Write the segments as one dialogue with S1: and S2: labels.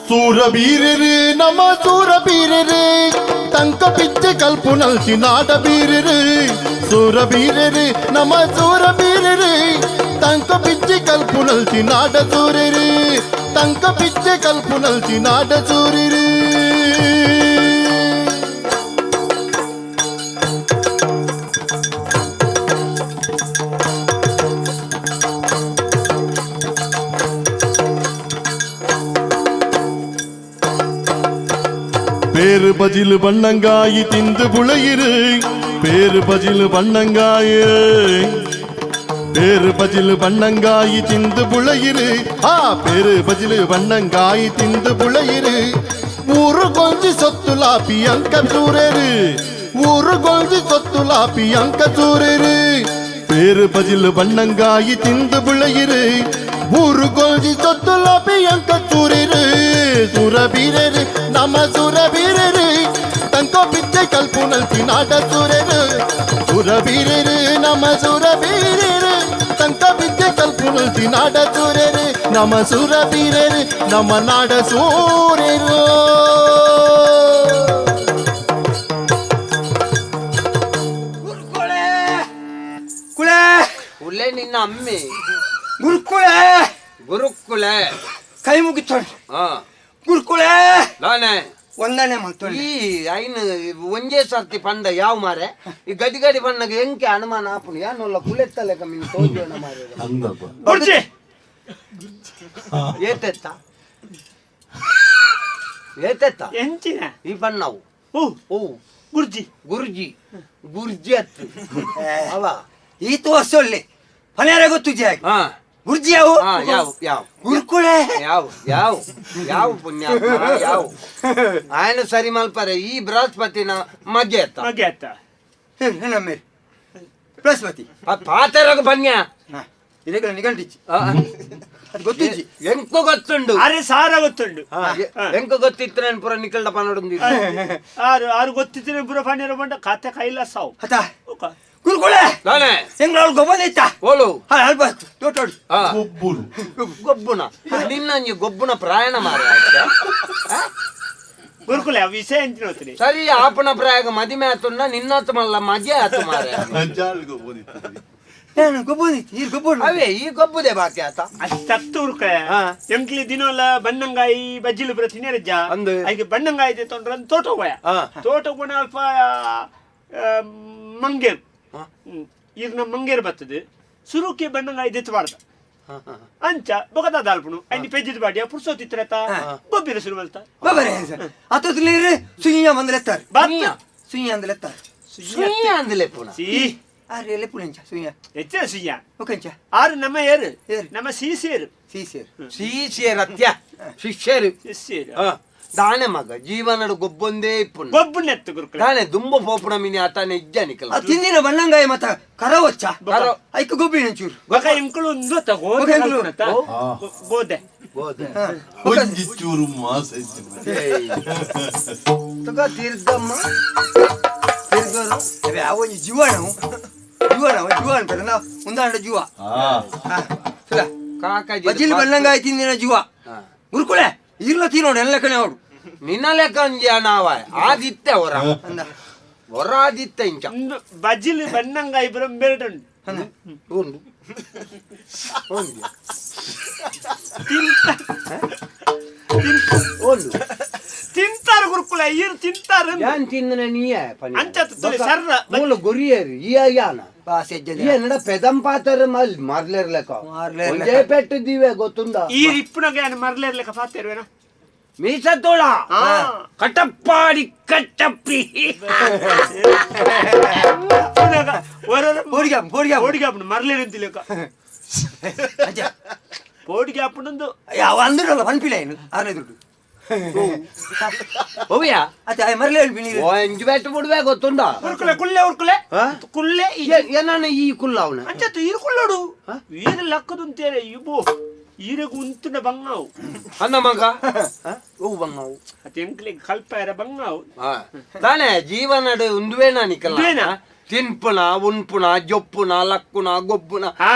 S1: ಸೂರಬೀರರು ನಮ ಸೂರಬೀರರು ತಂಕ ಪಿಚ್ಚೆ ಕಲ್ಪು ನಲ್ಸಿ ನಾಡ ಬೀರರು ಸೂರಬೀರರು ನಮ ಸೂರಬೀರರು ತಂಕ ಪಿಚ್ಚೆ ಕಲ್ಪು ನಲ್ಸಿ ನಾಡ ಸೂರರು ತಂಕ ಪಿಚ್ಚೆ ಕಲ್ಪು ನಲ್ಸಿ ನಾಡ ಸೂರರು. பேரு பஜிலு பண்ணங்காயி திந்து புளையிரு பேரு பஜிலு பண்ணங்காயு பேரு பஜிலு பண்ணங்காயி திந்து புளையிரு ஆ பேரு பஜிலு பண்ணங்காயி திந்து புளையிரு ஊரு கொஞ்சி சொத்துலாப்பி அங்க சூரரு ஊரு கொஞ்சி சொத்துலாப்பி அங்க சூரரு பேரு பஜிலு பண்ணங்காயி திந்து புளையிரு ஊரு கொஞ்சி சொத்துலாப்பி அங்க சூரரு சுரபீரரு நம சுரபீரரு தங்கோ பிச்சை கல்புணல் நாட சூரரு சுரபீரரு நம சுரபீரரு தங்க பிச்சை கல்புணல் நாட சூரரு நம சுரபீரரு நம்ம நாட சூரரு.
S2: ಗುರುಕುಳೆ ಕುಳೆ
S3: ಕುಲೆ ನಿನ್ನ ಅಮ್ಮಿ.
S2: ಗುರುಕುಳೆ.
S3: ಗುರುಕುಲೆ.
S2: ಕೈ ಮುಗಿತೋಣ.
S3: ಹಾ.
S2: ಗುರುಕುಳೆ.
S3: ದಾನೆ?
S2: ಒಂದನೇ ಮಲ್ತೋಣ.
S3: ಈ ಐನ್ ಒಂಜೇ ಸರ್ತಿ ಪಂಡ ಯಾವ ಮಾರೆ, ಈ ಗಡಿ ಗಡಿ ಬಣ್ಣಗೆ ಎಂಕೆ ಅನುಮಾನ ಆಪುಣು ಯಾನೊಲ್ಲ ಕುಲೆತ್ತಲೆಕ ಮಿನ್ ತೋಜೋಣ ಮಾರೆ.
S4: ಗುರ್ಜಿ.
S3: ಏತೆತ್ತ ಏತೆತ್ತ?
S4: ಎಂಚಿನ?
S3: ಈ ಬಣ್ಣವು.
S4: ಓ.
S3: ಓ.
S4: ಗುರ್ಜಿ.
S3: ಗುರ್ಜಿ ಗುರ್ಜಿ ಅತ್ತು ಅವ.
S2: ಈ ತೋರ್ಸೊಳ್ಳಿ ಪನೇರ ಗೊತ್ತು ಜಾಗಿ.
S3: ಹಾ.
S2: ಗುರ್ಜಿ ಅವು.
S3: ಹಾ, ಯಾವ ಯಾವ?
S2: ಗುರುಕುಳೆ.
S3: ಯಾವ ಯಾವ ಯಾವ ಪುಣ್ಯಾತ್ಮ ಯಾವ ಆಯನ ಸರಿ ಮಲ್ಪರೆ ಈ ಬೃಹಸ್ಪತಿನ ಮಗ್ಗೆ ಅತ್ತ.
S4: ಹಾಗೆ ಆತ.
S2: ಮೇರಿ ಬೃಹಸ್ಪತಿ.
S3: ಪಾತೆರಗ ಬನ್ಯ.
S2: ಇದಕ್ಕೆ ನಿಘಂಟಿಚ್ಚಿ ಅದು ಗೊತ್ತಿಜ್ಜಿ.
S3: ಎಂಕು ಗೊತ್ತುಂಡು.
S4: ಅರೆ ಸಾರ ಗೊತ್ತುಂಡು.
S3: ಹಾ, ಎಂಕು ಗೊತ್ತಿತ್ತು ನಾನು ಪೂರ ನಿಖಲ್ಡ ಪನ್ನೊಂದು.
S4: ಆರು ಆರು ಗೊತ್ತಿದ್ರೆ ಪುರ ಫಾಣಿರ ಬಂಡ ಖಾತೆ ಕೈಲಾಸ ಅವು.
S2: ಅತ ಗುರುಕುಳೆ.
S3: ದಾನೆ?
S2: ಎಂಗ್ಲ ಗೊಬ್ಬದ ಇತ್ತ.
S3: ಓಲು?
S2: ಹಾ, ಅಲ್ಪ ತೋಟೋಡು.
S3: ಹಾ. ಗೊಬ್ಬುನ ನಿನ್ನಂಜಿ ಗೊಬ್ಬುನ ಪ್ರಯಾಣ ಮಾರ ಆಯ್ತಾ?
S4: ಗುರುಕುಲೆ ಆ ವಿಷಯ ಎಂಚಿನ ಹೋಗ್ತೀನಿ.
S3: ಸರಿ ಆಪನ ಪ್ರಾಯಗ ಮದಿಮೆ ಆತುಂಡ ನಿನ್ನತ್ತು ಮಲ್ಲ ಮಜೆ ಆತು ಮಾರ.
S2: ನಾನು ಗೊಬ್ಬದಿತ್ತು ಈ ಗೊಬ್ಬ.
S3: ಅವೇ ಈ ಗೊಬ್ಬುದೆ ಬಾಕಿ ಆತ.
S4: ಅದು ತತ್ತು ಗುರುಕುಲೆ.
S3: ಹಾ.
S4: ಎಂಕ್ಲಿ ದಿನೋಲ ಬಣ್ಣಂಗಾಯಿ ಬಜ್ಜಿಲು ಪುರ ತಿನ್ನೆರಜ್ಜ.
S3: ಅಂದು.
S4: ಐಕೆ ಬಣ್ಣಂಗಾಯಿ ತೊಂದ್ರೆ ತೋಟ ಹೋಯ.
S3: ಹಾ.
S4: ತೋಟ ಹೋಗೋಣ ಅಲ್ಪ ಮಂಗೇರ್.
S3: ಹಾ.
S4: ಈರ್ನ ಮಂಗೇರ್ ಬರ್ತದೆ ಸುರುಕೆ ಬಣ್ಣಂಗಾಯಿ ದೆತ್ತಬಾರ್ದ.
S3: ಹಾ, ಹಾ.
S4: ಅಂಚ ಬೊಕದ ದಾಲ್ಪುಣು ಐನಿ ಪೆಜ್ಜಿದ ಬಾಡಿಯ ಪುರ್ಸೋತಿತ್ರತ ಬೊಬ್ಬಿರ ಸುರು ಮಲ್ತ.
S2: ಬಾಬರೇ ಅತ್ತೊತ್ತು ನೀರು ಸುಯ್ಯ ಬಂದು ಲೆತ್ತಾರೆ.
S4: ಬತ್ತ.
S2: ಸುಯ್ಯ ಅಂದ್ ಲೆತ್ತಾರೆ.
S3: ಸುಯ್ಯ ಅಂದ್ಲೆ ಪುನಃ.
S4: ಸೀ.
S2: ಆರು ಲೆಪ್ಪುಲೆಂಚ ಸುಯ್ಯ?
S4: ಎಚ್ಚರ ಸುಯ್ಯ.
S2: ಒಕ್ಕಂಚ.
S4: ಆರು ನಮ್ಮ ಏರು.
S2: ಏರು.
S4: ನಮ್ಮ ಸೀಸೇರು.
S2: ಸೀಸೇರು.
S3: ಸೀಸೇರತ್ಯ ಶಿಷ್ಯರು.
S4: ಶಿಷ್ಯರು.
S3: ಹಾ. ದಾನೆ ಮಗ ಜೀವನಡು ಗೊಬ್ಬೊಂದೇ ಇಪ್ಪುನ.
S4: ಗೊಬ್ಬುನೆತ್ತು ಗುರುಕುಲೆ.
S3: ದಾನೆ ದುಂಬ ಪೋಪುಣ ಮಿನಿ ಆತಾನೆ ಇಜ್ಜ ನಿಕಲ.
S2: ಆ ತಿಂದಿನ ಬಣ್ಣಂಗಾಯಿ ಮತ್ತ ಕರವಚ್ಚ.
S3: ಕರ-
S2: ಐಕ್ ಗೊಬ್ಬಿ ನಂಚೂರು.
S4: ಬೊಕ ಎಂಕುಲು ಒಂದು ಅತ್ತ
S2: ಬೊಕ
S4: ಗೋದೆ
S2: ಎಂಕುಲು.
S4: ಕಲ್ಪುನತ್ತ? ಗೋದೆ.
S3: ಗೋದೆ.
S1: ಒಂಜಿ ಚೂರು ಮಾಸ ಇಜ್ಜಿ.
S3: ಏಯ್. ತುಕ ತಿರ್ಗಮ್ಮ ತಿರ್ಗರು.
S2: ಅವೆ ಆ ಒಂಜಿ ಜೀವನ ಜೀವನ ಜೀವನ ಪೆರನ ಉಂದಾಂಡ ಜೀವ. ಸುಲ.
S3: ಕಾಕಾಜಿ
S2: ಬಜಿಲ್ ಬಣ್ಣಂಗಾಯಿ ತಿಂದಿನ ಜೀವ.
S3: ಹಾ.
S2: ಗುರುಕುಳೆ ಈರ್ಲ ತಿನ್ನೋಡು ಎಲ್ಲ ಕಣೆ ಅವಡು.
S3: ನಿನ್ನ ಲೆಕ್ಕ ಅಂಜಿ ನಾವ ಆದಿತ್ತೆ ಹೊರ
S2: ಅಂದ.
S3: ಹೊರ ಆದಿತ್ತೆ ಇಂಚ.
S4: ಒಂದು ಬಜಿಲ್ ಬಣ್ಣಂಗಾಯಿ ಬರ ಬೆರಡುಂಡು.
S2: ಅಂದ.
S3: ಉಂಡು ಉಂಡು.
S4: ತಿಂತ
S3: ಉಂಡು.
S4: ತಿಂತಾರು ಗುರುಕುಲ ಈರು ತಿಂತಾರು.
S3: ಯಾನ್ ತಿಂದನೆ ನೀಯೇ ಪನಿ.
S4: ಅಂಚ ತುಲೆ ಸರ್ರ.
S3: ಮೂಲ ಗುರಿಯೇರು ಈಯ ಯಾನ.
S2: ಬಾಸ್ ಎಜ್ಜೆ.
S3: ಈ ಎನ್ನಡ ಪೆದಂ ಪಾತರ ಮಲ್ ಮಾರ್ಲೇರ್ ಲೆಕ್ಕ.
S2: ಮಾರ್ಲೇರ್ ಲೆಕ್ಕ.
S3: ಒಂಜೇ ಪೆಟ್ಟು ದಿವೆ ಗೊತ್ತುಂದ.
S4: ಈರು ಇಪ್ಪುನಗ ಯಾನ್ ಮರ್ಲೇರ್ಲೆಕ್ಕ ಪಾತೆರುವೆನ.
S3: ಮೀಸ ತೋಳ.
S4: ಹಾ.
S3: ಕಟಪ್ಪಾಡಿ ಕಟ್ಟಪ್ಪಿ.
S4: ಇಪ್ಪುನಗ ಒರೊರ
S2: ಬೋಡಿಗೆ ಬೋಡಿಗೆ.
S4: ಪೋಡಿಗೆ ಆಪುಂಡು ಮರ್ಲೇರ್ ಅಂತಿಲೆಕ್ಕ.
S2: ಅಂಚ.
S4: ಪೋಡಿಗೆ ಆಪುಂಡು.
S2: ಯಾವ ಅಂದ್ರಲ್ಲ ಪನ್ಪಿಲ್ಲ ಏನು ಆರನೇ ದುಡ್ಡು.
S3: ಓವಿಯಾ.
S2: ಅತ್ತೆ ಆಯ್ ಮರಲೇ ಹೇಳ್ಬಿ ನೀರು.
S3: ಓ ಎಂಜು ಬೆಟ್ಟು ಬಿಡುವೆ ಗೊತ್ತುಂದ.
S4: ಗುರುಕುಲೆ ಕುಲ್ಲೆ ಉರ್ಕುಲೆ.
S3: ಹಾ?
S4: ಕುಲ್ಲೆ.
S3: ಏನಾನ ಈ ಕುಲ್ಲ ಅವನ.
S4: ಅಂಚತ್ತು ಈರು ಕುಲ್ಲೋಡು ಈರು ಲಕ್ಕದುಂತೇರೆ ಇಬೋ ಈರೆಗ್ ಉಂತುನ ಬಂಗಾವು.
S3: ಅಂದ ಮಗ ಓ ಬಂಗಾವು.
S4: ಅತ್ತೆ ಎಂಕ್ಲೆಗ್ ಕಲ್ಪಾಯರ ಬಂಗಾವು.
S3: ತಾನೇ ಜೀವನಡು ಉಂದುವೇನಾ ನಿಕಲ್ಲ.
S4: ಉಂದುವೇನಾ?
S3: ತಿನ್ಪುನ ಉನ್ಪುನ ಜೊಪ್ಪುನ ಲಕ್ಕುನ ಗೊಬ್ಬುನ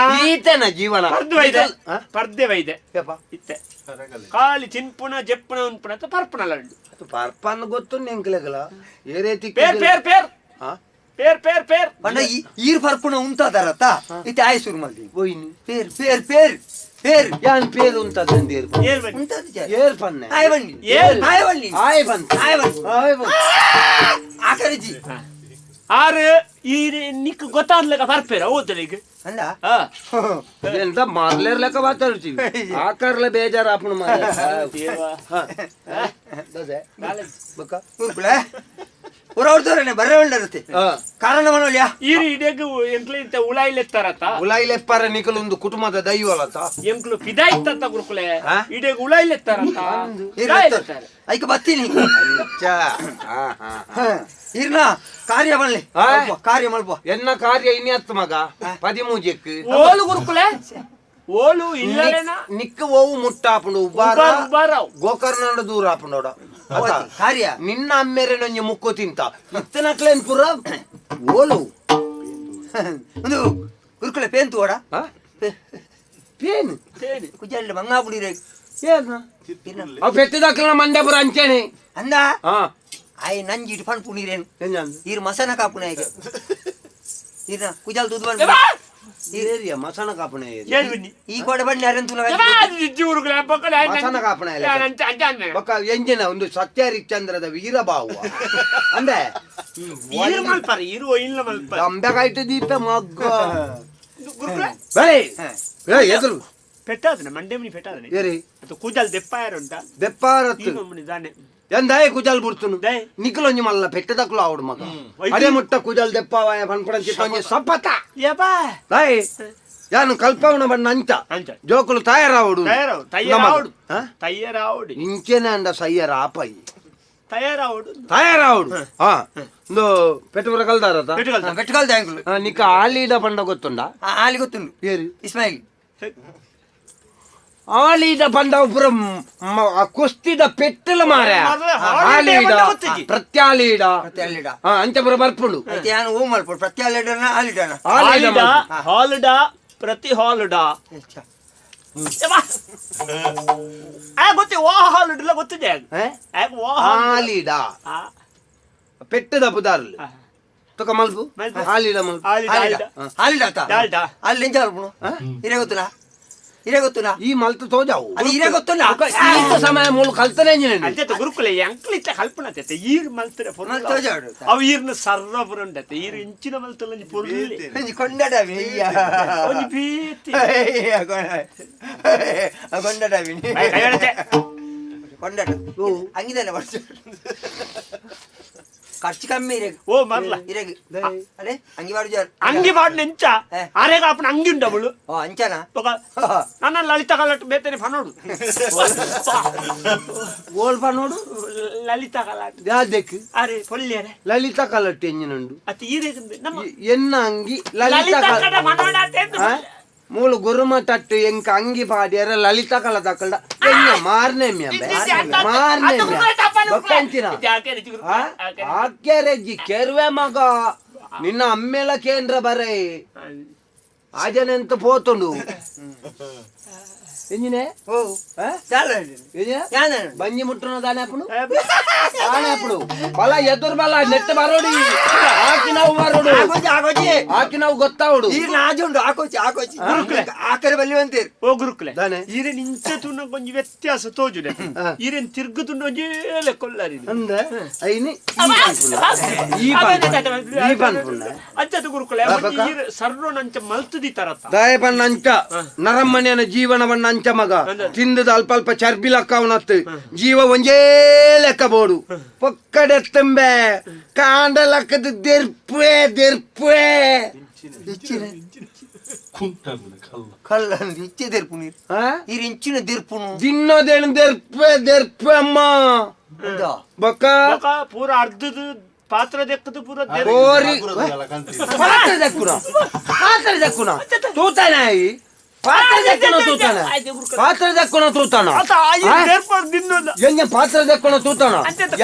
S3: ಈತನ ಜೀವನ
S4: ಪರ್ದೆ ವೈದೆ ಇತ್ತೆ ಖಾಲಿ ತಿನ್ಪುನ ಜೆಪ್ಪುನ ಉನ್ಪುನ ಅಂತ ಪರ್ಪುನಲ ಉಂಡು
S3: ಪರ್ಪನ್ ಗೊತ್ತು ನೆಂಕ್ಲೆಗಲ ಏರೇತಿ
S4: peer peer peer peer peer peer
S2: ಪಂಡ ಈರ್ ಪರ್ಪುನ ಉಂತಾದಾರತ್ತ ಇತ್ತೆ ಆಯ್ ಶುರು ಮಲ್ದಿ
S3: ಹೋಯ್ನಿ
S2: peer peer peer peer
S3: ಯಾನ್ ಪೇರ್ ಉಂತದಂದೇರ್
S4: ಏರ್ ಬನ್ನಿ
S2: ಉಂತಾದ
S3: ಏರ್ ಪನ್ನೆ
S2: ಆಯ್ ಬನ್ನಿ
S4: ಏರ್
S2: ಆಯ್ ಬನ್ನಿ
S3: ಆಯ್ ಬಂತ
S2: ಆಯ್ ಬನ್ನಿ
S3: ಆಯ್ ಬಂತ
S2: ಆಕರಿಜಿ
S4: ಆರು ಈ ನಿಕ್ ಗೊತ್ತಾದ್ಲೆಕ ಪರ್ಪೇರ ಓದಲಿಗ್
S2: ಅಲ್ಲ
S3: ಎಂತ ಮಾರ್ಲೇರ್ ಲೆಕ್ಕ ಮಾತಾಡ್ತೀವಿ ಆಕರ್ಲೆ ಬೇಜಾರ ಆಪುಣ ಮಾರ್ರೆ ದಸೆ ಬಕ್ಕ
S2: ಗುರುಕುಲೆ ಊರವ್ರದವ್ರೇನೆ ಬರ್ರೆ ಉಂಡರತ್ತೆ ಕಾರಣ ಮನೋಲ್ಯಾ
S4: ಈರು ಇಡೆಗ್ ಎಂಕ್ಲು ಇಂತ ಉಳಾಯಿಲೆತ್ತಾರತ್ತ
S3: ಉಲಾಯಿಲೆಪ್ಪಾರ ನಿಕಲು ಒಂದು ಕುಟುಂಬದ ದೈವಲತ
S4: ಎಂಕ್ಲು ಪಿದಾಯ್ತತ್ತ ಗುರುಕುಲೆ ಇಡೆಗ್ ಉಳಾಯಿಲೆತ್ತಾರತ್ತ ಉಳಾಯಿಲೆತ್ತಾರೆ
S2: ಐಕ ಬತ್ತೀನಿ ಇರ್ನ ಕಾರ್ಯ ಮಲ್ಲೆ ಕಾರ್ಯ ಮಲ್ಪ
S3: ಎನ್ನ ಕಾರ್ಯ ಇನ್ಯತ್ ಮಗ 13ಕ್ಕೆ
S4: ಓಲು ಗುರುಕುಲೆ ಓಲು ಇಲ್ಲಲೇನ
S3: ನಿಕ್ಕ ಓವು ಮುಟ್ಟಾಪುಂಡು ಉಬಾರ
S4: ಉಬಾರ
S3: ಗೋಕರ್ಣ ದೂರ ಆಪುಂಡೋಡ
S2: ಕಾರ್ಯ
S3: ನಿನ್ನ ಅಮ್ಮೇರೆ ನೊಂಜಿ ಮುಕ್ಕೋ ತಿಂತ ಇತ್ತನಕ್ಲೇನ್ ಪುರ ಓಲು
S2: ಒಂದು ಗುರುಕುಲೆ ಪೇನ್ ತೋಡ
S3: ಪೇನ್
S2: ಕುಜಲ್ ಮಂಗಾಪುಡಿ ರೇ
S3: ಏನ ಅವು ಪೆಟ್ಟದಕ್ಲ ಮಂಡ್ಯಪುರ ಅಂಚೇನೆ
S2: ಅಂದ ಆಯ್ ನಂಜಿ ಇಟ್ಟು ಪಣ್ ಪುನೀರೇನು ಈರ್ ಮಸನ ಕಾಪುನ ಈಗ ಈರ್ನ ಕುಜಲ್ ತುದು ಬನ್
S3: ಏರಿಯ ಮಸನ ಕಾಪುನ
S2: ಈ ಕೋಡೆ ಬನ್ನಿ ಅರೆನ್ ತುಲ
S3: ಮಸನ ಕಾಪುನ ಬೊಕ್ಕ ಎಂಜಿನ ಒಂದು ಸತ್ಯಹರಿಶ್ಚಂದ್ರದ ವೀರಬಾವು ಅಂದೆ
S4: ಈರು ಮಲ್ಪಾರ ಈರು ಇಲ್ಲ ಮಲ್ಪಾರ
S3: ಅಂಬೆಗಾಯ್ತು ದೀಪ ಮಗ್ಗ
S4: ಗುರುಕುಲೆ
S3: ಏ ಎದುರು
S4: ಪೆಟ್ಟಾದನೆ ಮಂಡೆಮಿನಿ ಪೆಟ್ಟಾದನೆ
S3: ಏರಿ
S4: ಅದು ಕೂಜಲ್ ದೆಪ್ಪಾಯರುಂಟ
S3: ದೆಪ್ಪಾರತ್ತು
S4: ದಾನೆ
S3: ಎಂದಾಯ ಕುಜಲ್ ಬುಡ್ತುನು ನಿಖಲೊಂಜಿ ಮಲ್ಲ ಪೆಟ್ಟದಕ್ಲು ಆವಡು ಮಗ ಅದೇ ಮುಟ್ಟ ಕುಜಲ್ ದೆಪ್ಪಾವಾಯ ಪನ್ಪಡಂಚಿ ಸಪತ ದಾಯ್ ಯಾನು ಕಲ್ಪವನ ಬಣ್ಣ ಅಂಚ ಜೋಕುಲು ತಯಾರಾವಡು
S4: ತಯಾರಾವಡು ತಯಾರಾವಡು
S3: ಇಂಚೆನೆ ಅಂಡ ಸಯ್ಯರ ಆಪೈ
S4: ತಯಾರಾವಡು
S3: ತಯಾರಾವಡು ಹಾ ಒಂದು ಪೆಟ್ಟುಪುರ ಕಲ್ದಾರತ
S2: ಪೆಟ್ಟುಕಲ್ದ ಅಂಕುಲು
S3: ನಿಕ್ಕ ಆಲೀಡ ಪಂಡ ಗೊತ್ತುಂಡ
S2: ಆಲಿ ಗೊತ್ತುಂಡು
S3: ಏರಿ
S2: ಇಸ್ಮಾಯಿಲ್
S3: ಆಲೀಡ ಪಂಡ ಪುರ ಕುಸ್ತಿದ ಪೆಟ್ಟಲ ಮಾರ ಆಲೀಡ ಪ್ರತ್ಯಾಲೀಡ ಅಂಚ ಪುರ ಬರ್ಪುಂಡು
S2: ಯಾನು ಓ ಮಲ್ಪಡು ಪ್ರತ್ಯಾಲೀಡನ ಆಲೀಡನ
S4: ಆಲೀಡ ಹಾಲುಡ ಪ್ರತಿ ಹಾಲುಡ ಗೊತ್ತಿ ವಾ ಹಾಲುಡಿಲ್ಲ ಗೊತ್ತಿದೆ
S3: ಆಲೀಡ ಪೆಟ್ಟದ ಪುದಾರ್ಲು ತಕ ಮಲ್ಪು ಆಲೀಡ ಮಲ್ಪು
S2: ಆಲೀಡ ಆಲೀಡ ಅಲ್ಲಿ ಎಂಚ ಮಲ್ಪುನು ಇರೇ ಗೊತ್ತಿಲ್ಲ ಇರೇ ಗೊತ್ತಿಲ್ಲ
S3: ಈ ಮಲ್ತು ತೋಜಾವು
S2: ಅದು ಇರೇ ಗೊತ್ತಿಲ್ಲ
S3: ಈತ ಸಮಯ ಮೂಲ ಕಲ್ತನೆ
S4: ಅಂಚೆ ಗುರುಕುಲೆ ಎಂಕ್ಲಿತ್ತ ಕಲ್ಪನತೆ ಈರ್ ಮಲ್ತರೆ
S2: ತೋಜಾಡು
S4: ಅವು ಈರ್ನ ಸರ್ರ ಪುರಂಡತೆ ಈರ್ ಇಂಚಿನ ಮಲ್ತಲ ಪೊರ್ಲು
S2: ಕೊಂಡಾಡವಿ
S4: ಒಂಜಿ ಬೀತಿ
S2: ಕೊಂಡಾಡವಿ ಕೊಂಡಾಡ ಹಂಗಿದಾನೆ ವರ್ಷ ಖರ್ಚು ಕಮ್ಮಿ ಇರಗ್
S4: ಓ ಮರ್ಲ
S2: ಇರಗ್ ಅರೆ ಅಂಗಿ ಬಾಡು
S4: ಅಂಗಿ ಬಾಡು ನೆಂಚ ಅರೆಗ ಅಪ್ಪನ ಅಂಗಿ ಉಂಡವಳು
S2: ಓ ಅಂಚನಾ
S4: ನನ್ನ ಲಲಿತ ಕಲಾಟ್ ಬೇತನೆ ಫನೋಡು
S3: ಓಲ್ ಫನೋಡು
S4: ಲಲಿತ ಕಲಾಟ್
S3: ಯಾವ್ದಕ್ಕೆ
S4: ಅರೆ ಪೊಲ್ಯರೆ
S3: ಲಲಿತ ಕಲಾಟ್ ಎಂಜಿನುಂಡು
S4: ಅತಿ ಈರೆ ನಮ್ಮ
S3: ಎನ್ನ ಅಂಗಿ ಲಲಿತ ಮೂಲು ಗುರುಮಠಟ್ಟು ಎಂಕ ಅಂಗಿ ಪಾಡ್ಯರ ಲಲಿತ ಕಲ ತಕ್ಕಲ್ಡ ಎನ್ನ ಮಾರ್ನೆ ಮಾರ್ನೆ ಬಕ್ಕಂಚಿನ ಆಕೆರೆಜ್ಜಿ ಕೆರ್ವೆ ಮಗ ನಿನ್ನ ಅಮ್ಮೆಲ ಕೇಂದ್ರ ಬರೈ ಆಜನೆಂತ ಪೋತುಂಡು ಎಂಜಿನೆ
S2: ಓ
S3: ಬಂಜಿ ಮುಟ್ಟುನ ದಾನೆ ಅಪ್ಪನು ದಾನೆ ಅಪ್ಪನು ಬಲ ಎದುರು ಬಲ ನೆಟ್ಟ ಬರೋಡಿ ಆಕಿ ನಾವು ಬರೋಡು ಆಕಿ ನಾವು ಗೊತ್ತಾವಡು
S2: ಈ ನಾಜುಂಡು ಆಕೋಚಿ ಆಕೋಚಿ ಆಕರೆ ಬಲ್ಲಿ ಅಂತೀರಿ
S4: ಓ ಗುರುಕುಲೆ
S3: ದಾನೆ
S4: ಈರೆನ್ ಇಂಚ ತುನ್ನ ಕೊಂಚ ವ್ಯತ್ಯಾಸ ತೋಜುನೆ ಈರೆನ್ ತಿರ್ಗು ತುನ್ನ ಒಂಜೇ ಕೊಲ್ಲರಿ
S3: ಅಂದ ಐನಿ ಈ ಈ ಪನ್ಪುಂಡ
S4: ಅಂಚದ ಗುರುಕುಲೆ ಸರ್ವನಂಚ ಮಲ್ತುದಿ ತರತ
S3: ದಾಯ ಪಣ್ಣ ಅಂಚ ನರಮ್ಮನೆಯನ ಜೀವನವನ್ನ ಅಂಚ ಮಗ ತಿಂದದ ಅಲ್ಪ ಅಲ್ಪ ಚರ್ಬಿ ಲಕ್ಕವನತ್ತು ಜೀವ ಒಂಜೇ ಲೆಕ್ಕ ಬೋಡು ಪೊಕ್ಕಡೆತ್ತಂಬೆ ಕಾಂಡ ಲಕ್ಕದ ದೆರ್ಪೆ ದೆರ್ಪೆ
S2: ಕಲ್ಲ ಇಚ್ಚೆ ದೆರ್ಪು ನೀರು ಈರ್ ಇಂಚಿನ ದೆರ್ಪುನು
S3: ದಿನ್ನೋದೇನು ದೆರ್ಪೆ ದೆರ್ಪೆ ಅಮ್ಮ ಬೊಕ್ಕ
S4: ಪೂರ ಅರ್ಧದ ಪಾತ್ರ ದೆಕ್ಕದು ಪೂರ
S3: ಕೋರಿ ಪಾತ್ರ ದಕ್ಕುನ ಪಾತ್ರ ದಕ್ಕುನ ತೂತಾನಾಯಿ ಪಾತ್ರೆ ದಕ್ಕಣ ತೂತಾನ, ಪಾತ್ರೆ ದಕ್ಕಣ ತೂತಾನ.
S4: ಅತ ಆಯಿ ದೇರ್ಪರ್ ದಿನ್ನೊಂದು.
S3: ಎಂಜ ಪಾತ್ರೆ ದಕ್ಕಣ ತೂತಾನ?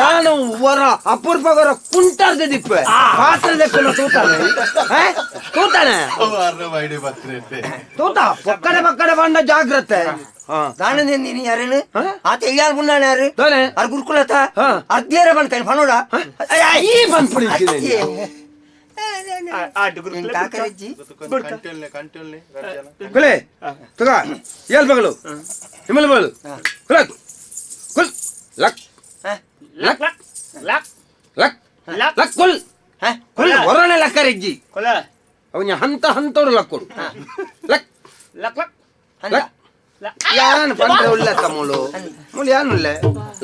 S3: ಯಾನು ವರ ಅಪೂರ್ಪ ವರ ಕುಂಟಾರ್ದ ದಿಪ್ಪೆ ಪಾತ್ರೆ ದಕ್ಕಣ ತೂತಾನ? ತೂತಾನೆ ತೂತ. ಪೊಕ್ಕಡೆ ಪಕ್ಕಡೆ ಬಂಡ ಜಾಗ್ರತೆ.
S2: ದಾನ ನೀನು ಯಾರೇನು ಆತ ಇಲ್ಲಾನ್ ಗುಂಡಾನ ಯಾರು?
S3: ತಾನೆ.
S2: ಅರ್ ಗುರುಕುಲತ.
S3: ಹಾ.
S2: ಅರ್ಧಿಯರ ಬಂದ್ ಕಣ್ ಫನೋಡ.
S3: ಈ ಬಂದ್ಬಿಡಿ.
S4: ಆಡ್ ಗುರುಕುಲ.
S2: ಕಾಕರಜ್ಜಿ.
S3: ಕುಲೆ ತುಗ ಏಲ್ ಬಗಳು ಹಿಮಲ್ ಬಗಳು ಕುಲಕ್ ಕುಲ್ ಲಕ್.
S4: ಲಕ್ ಲಕ್ ಲಕ್.
S3: ಲಕ್.
S4: ಲಕ್.
S3: ಲಕ್ ಕುಲ್. ಕುಲ್ ಹೊರನೆ ಲಕ್ಕರೆಜ್ಜಿ.
S4: ಕೊಲ.
S3: ಅವನ ಹಂತ ಹಂತೋಡು ಲಕ್ಕೊಡು ಲಕ್.
S4: ಲಕ್ ಲಕ್.
S3: ಲಕ್.
S4: ಲಕ್.
S3: ಯಾನು ಪಂಡ್ರೆ ಉಳ್ಳೆ ತಮ್ಮಳು ಮುಳು ಯಾನುಳ್ಳೆ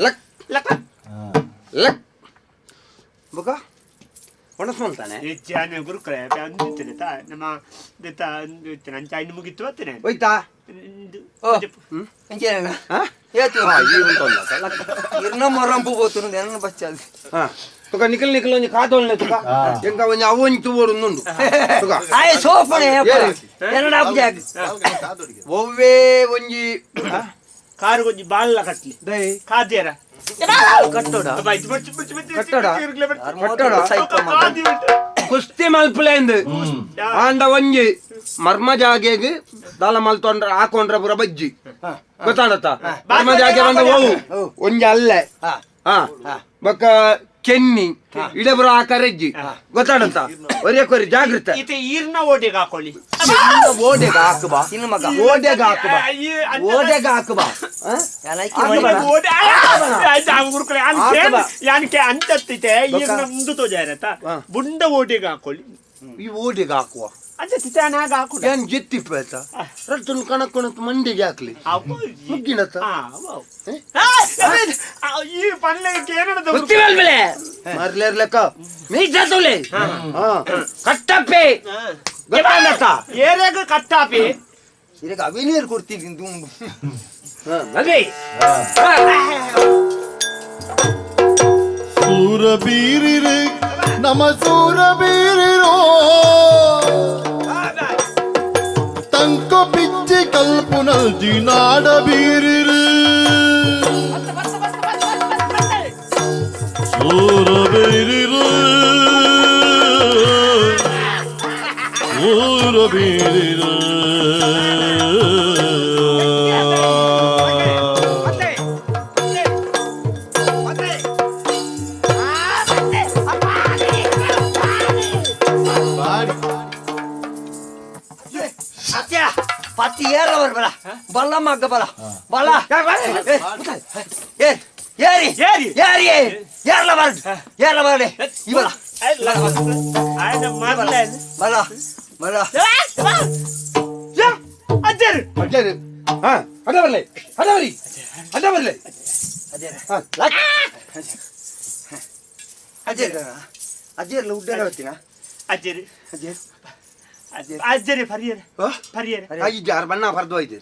S3: ಲಕ್.
S4: ಲಕ್ ಲಕ್.
S3: ಲಕ್ ಬುಕ ಒಣಸ್ಮಂತಾನೆ.
S4: ಹೆಚ್ಚಾನೆ ಗುರುಕುಲ ಅಂದಿತ್ತೇನೆ ತಾ ನಮ್ಮ ದೆತ್ತ ಅಂದಿತ್ತೇನೆ ಅಂಚ ಇನ್ನು ಮುಗಿತ್ತು ಬರ್ತೇನೆ.
S3: ಹೋಯ್ತಾ?
S2: ಓ ಎಂಚೇನ?
S3: ಹಾ.
S2: ಏತು?
S3: ಹಾ, ಈ ಉಂಟಲ್ಲ ಲಕ್.
S2: ಇರ್ನ ಮೊರಂಪು పోతును ఎన్న ಬಚ್ಚಾది.
S3: ಹಾ ತುಕ ನಿಖಲ್ ನಿಖಲ್ ಒಂಜಿ ಕಾದೊಲ್ನೆ ತುಕ ಎಂಕ ಒಂಜಿ ಅವು ಒಂಜಿ ತೂವೊಡು ಉಂದುಂಡು ತುಕ.
S2: ಆಯ್ ಸೋಪಣೆ.
S3: ಏ.
S2: ಎನ್ನಡ ಅಬ್ಜಾಗ್.
S3: ಒವ್ವೇ ಒಂಜಿ
S4: ಕಾರು ಕೊಂಚ ಬಾಲ್ಲ ಕಟ್ಲಿ.
S3: ದೈ.
S4: ಕಾದ್ಯರ.
S2: ಕಟ್ಟೋಡ.
S3: ಕಟ್ಟಡ? ಕಟ್ಟಡ?
S4: ಕಾದಿ.
S3: ಕುಸ್ತಿ ಮಲ್ಪುಲೇಂದು ಆಂಡ ಒಂಜಿ ಮರ್ಮ ಜಾಗೆಗ್ ದಾಲ ಮಲ್ತೊಂಡ್ರ ಹಾಕೊಂಡ್ರ ಪೂರ ಬಜ್ಜಿ ಗೊತ್ತಾಡತ್ತ. ಮರ್ಮ ಜಾಗೆ ಬಂದ ಹೋವು ಒಂಜಿ ಅಲ್ಲೇ. ಹಾ ಬೊಕ್ಕ ಕೆನ್ನಿ ಇಡೆ ಪೂರ ಆಕರೆಜ್ಜಿ ಗೊತ್ತಾಡತ್ತ. ಒರಿಯ ಕೊರಿ ಜಾಗೃತ.
S4: ಈತ ಈರ್ನ ಓಟಿಗೆ ಹಾಕೊಳ್ಳಿ.
S3: ಓಡೆಗ ಹಾಕು ಬಾ.
S2: ತಿನ್ನು ಮಗ.
S3: ಓಡೆಗ ಹಾಕು ಬಾ, ಓಡೆಗ ಹಾಕು ಬಾ. ಆ?
S2: ಯಾನ್
S4: ಓಟೆ ಗುರುಕುಲೆ.
S3: ಹಾಕು ಬಾ.
S4: ಯಾನಕ್ಕೆ ಅಂತತ್ತಿತೆ ಈರ್ನ ಮುಂದು ತೋಜಾರತ್ತ.
S3: ಹಾ.
S4: ಬುಂಡ ಓಟಿಗೆ ಹಾಕೊಳ್ಳಿ.
S3: ಈ ಓಡೆಗ ಹಾಕುವ.
S4: ಅಂಚ ತಿತ್ತಾನಾಗ ಹಾಕುಡ.
S3: ಏನ್ ಜೆತ್ತಿಪ್ಪ ಆಯ್ತಾ ರಟ್ಟನ್ನು ಕಣಕ್ಕೊಣತ್ ಮಂಡಿಗೆ ಹಾಕ್ಲಿ ಮುಗ್ಗಿನತ್ತ.
S4: ಈ ಪನ್ಲೆ ಏನದ?
S3: ಮರ್ಲೇರ್ಲೆಕ್ಕ ಮೀಸತುಲೆ ಕಟ್ಟಪ್ಪೆ ಗೊತ್ತಾಗತ್ತ.
S4: ಏರಿಯಾಗ ಕಟ್ಟಾಪಿ.
S2: ಇರಗ ಅವಿನೀರ್ ಕೊಡ್ತೀನಿ ದುಂಬು.
S3: ಅದೇ.
S1: ಸೂರಬೀರಿರು ನಮ ಸೂರಬೀರಿರೋ ತಂಕ ಬಿಚ್ಚಿ ಕಲ್ಪುನಲ್ಜಿ ನಾಡ ಬೀರಿರು ಸೂರಬೀರಿರು ಸೂರಬೀರಿರು.
S2: ಸತ್ಯ ಪತ್ತಿ ಏರವರ್ ಬಲ ಬಲ್ಲ ಮಗ್ಗ ಬಲ ಬಲ ಏ ಏರಿ.
S4: ಏರಿ.
S2: ಏರಿ ಏರ್ಲ ಬರ ಏರ್ಲ ಬರಡೆ ಇವಲ.
S4: ಮರ್ಲೆ.
S2: ಬಲ ಬಲ.
S4: ಅಜ್ಜರು.
S3: ಅಡ್ಡರು ಹಾ ಅಡ್ಡ ಬರ್ಲೆ ಅಡ್ಡ ಬರ್ಲಿ ಅಡ್ಡ ಬರ್ಲೆ.
S2: ಅದೇ.
S3: ಹಾ ಲಕ್.
S2: ಅಜೇರ್ ಅಜೇರ್ಲ ಉಡ್ಡರ ಬರ್ತೀನ.
S4: ಅಜ್ಜರು.
S2: ಅಜೇರ್.
S4: ಅಜ್ಜರಿ ಪರಿಯರ.
S3: ಹಾ?
S4: ಪರಿಯರ.
S3: ಐದು ಜಾರ್ ಬಣ್ಣ ಬರ್ದು ಹೋಯ್ತು.